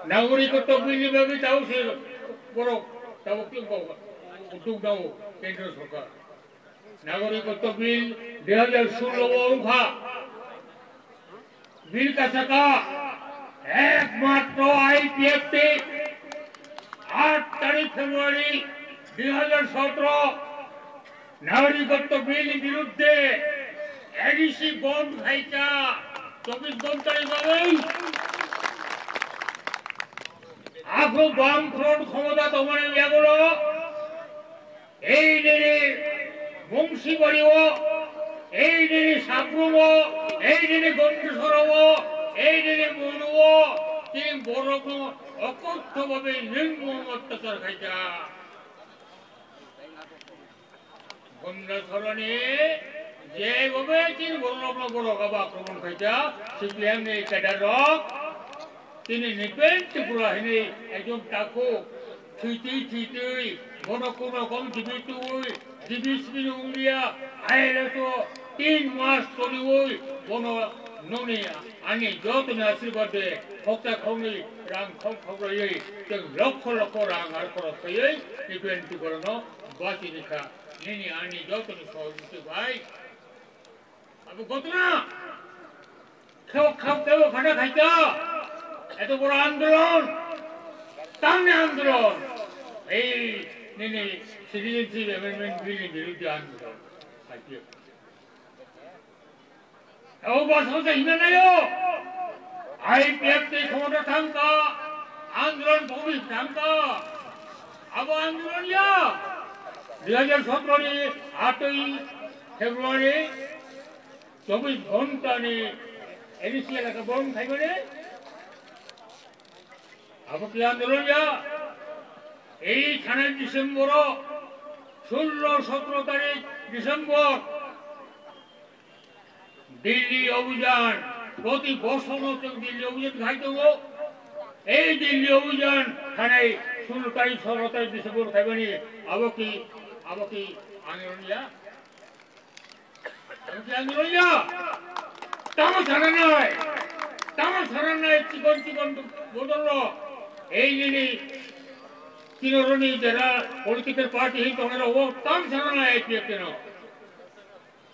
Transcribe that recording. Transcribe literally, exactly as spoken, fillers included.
Nagarikotto bill ni bagwi tabuk se borok tabuk twi uddog nao kendro sorkar. Nagarikotto bill dui hajar sullo o wngkha. Bill kasaka ekmatro I P F T aat tarik February dui hajar sotro Nagarikotto bill ni biruddhe A D C bond khaikha chobbish ghonta ni bagwi. Aphuru Bam Front khomota tongmani yagulo ei nini Mungsibari o, ei nini Sabrum o, ei nini Gondasora o, ei nini Monu o, tini borokno okottho babe nirmom ottachar khaikha. Gondasorani je babe tini borokno borok abo akromon khaikha, C P M ni cadre rok tini Nipen Tripura hinwi ekdom takhuk thwitwi thwitwi bono kuno kom dibi twi dibi sibini wngya, I L S o tin mas toniwi bono noni ani jotoni asirwad de khoksa khoknwi rang khok khokraiwi tei lokho lokho rang ar khorok khaiwi Nipen Tripurono bachini kha. Nini ani jotoni sohojogiti bai. Abo gotona. Kheo khao kheo khana khaikha. Eto boro andolon. Tamni andolon. Ei nini citizenship amendment bill ni biruddhe andolon. Khaikhe. Abo bwskango se himna naio. I P F T khomota thangkha, andolon bhumi thangkha. Abo andolon ya. Dui hajar sotro ni atwi February chobbish ghonta ni A D C elaka bond khaimani. Abo ki andolon ya. Ei thanai December o, sullo sotro tarik December. Delhi Abhijan, proti bosor no chwng Delhi Abhijan khai tongo. Ei Delhi Abhijan thanai sullo tarik, sotro tarik December khaimani abo ki, abo ki andolon ya? Abo ki andolon ya? Tamo sananai, tamo sananai chikon chikon bodol rok. Ei nini kinoroni jera political party hi tongnai rok, tamo sananai I P F T no.